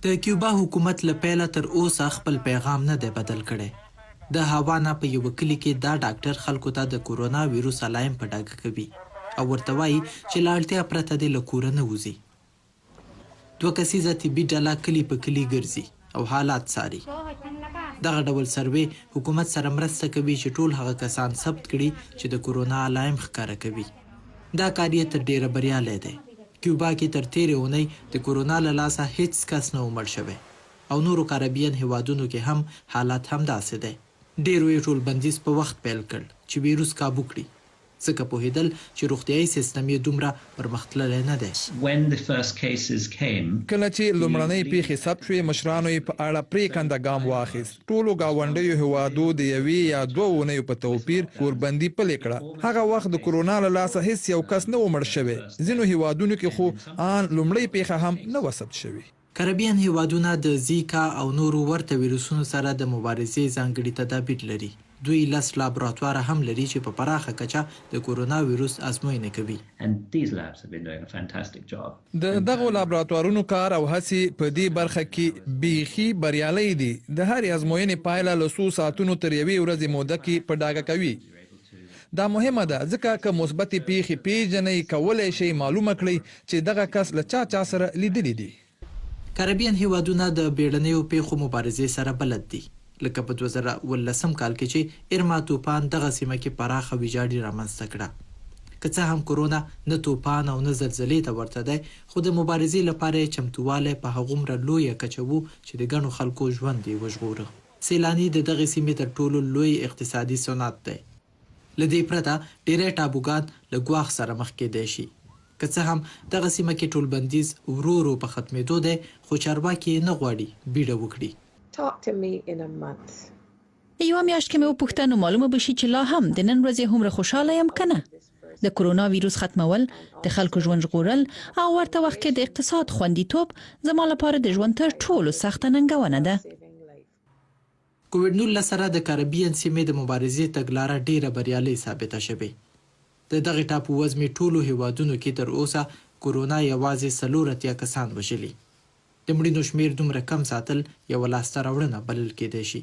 د کیوبا حکومت له پیله تر اوسه خپل پیغام نه دی بدل کړی. د هاوانا په یوه کلي کې دا ډاکټر خلکو ته د کورونا ویروس علایم په ډاګه کوي او ورته وايي چې له اړتیا پرته دې له کوره نه وځي. دوه کسیزه طبي ډله کلي په کلي ګرځي او حالات څاري. دغه ډول سروې حکومت سره مرسته کوي چې ټول هغه کسان ثبت کړي چې د کورونا علایم ښکاره کوي. دا کار یې تر ډېره بریالی دی. کیوبا کې تر تېرې اونۍ د کورونا له لاسه هېڅ کس نه و مړ شوی او نورو کاربین هېوادونو کې هم حالت همداسې دی. ډېرو یې ټولبندیز په وخت پیل کړ چې ویروس کابو کړي. ځکه پوهېدل چې روغتیايي سیستم یې دومره پرمختللی نه دی. کله چې لومړنۍ پېښې ثبت شوې، مشرانو یې په اړه پرېکنده ګام واخیست. ټولو ګاونډیو هېوادو د یوې یا دوو اونیو په توپیر کوربندي پلې کړه. هغه وخت د کرونا له لاسه هېڅ یو کس نه و مړ شوی. ځینو هېوادونو کې خو آن لومړۍ پېښه هم نه وه ثبت شوې. کاربین هېوادونه د زیکا او نورو ورته ویروسونو سره د مبارزې ځانګړي تدابیر لري. دوی لس لابراتواره هم لري چې په پراخه کچه د کورونا ویروس ازموینې کوي. د دغو لابراتوارونو کار او هڅې په دې برخه کې بیخي بریالۍ دي. د هرې ازموینې پایله له څو ساعتونو تر یوې ورځې موده کې په ډاګه کوي. دا مهمه ده ځکه که مثبتې پېښې پېژنئ، کولی شئ معلومه کړئ چې دغه کس له چا چا سره لیدلي دي. کاربین هېوادونه د بېړنیو پېښو مبارزې سره بلد دي، لکه په 2017 کال کې چې ایرما توپان دغه سیمه کې پراخه ویجاړي رامنځته کړه. که څه هم کورونا نه توپان او نه زلزلې ته ورته دی، خو د مبارزې لپاره یې چمتووالی په هغومره لویه کچه و چې د ګڼو خلکو ژوند یې وژغوره. سیلاني د دغې سیمې تر ټولو لوی اقتصادي صنعت دی. له دې پرته ډېری ټابوګان له ګواښ سره مخ کېدای شي. که څه هم دغه سیمه کې ټولبندیز ورو ورو په ختمېدو دی، خو چارواکي یې نه غواړي بیړه وکړي. Talk to me in a month. یوه میاشت کې مې وپوښته نو معلومه به شي چې لا هم د نن ورځې هومره خوشاله یم که نه. د کرونا ویروس ختمول، د خلکو ژوند ژغورل او ورته وخت کې د اقتصاد خوندیتوب زما لپاره د ژوند تر ټولو سخته ننګونه ده. کوویډ 19 سره د کاربین سیمې د مبارزې تګلاره ډېره بریالۍ ثابته شوې. د دغې ټاپو وزمې ټولو هېوادونو کې تر اوسه کورونا یوازې 84 کسان وژلي. د مړینو شمېر دومره کم ساتل یوه لاسته راوړنه بلل کېدای شي.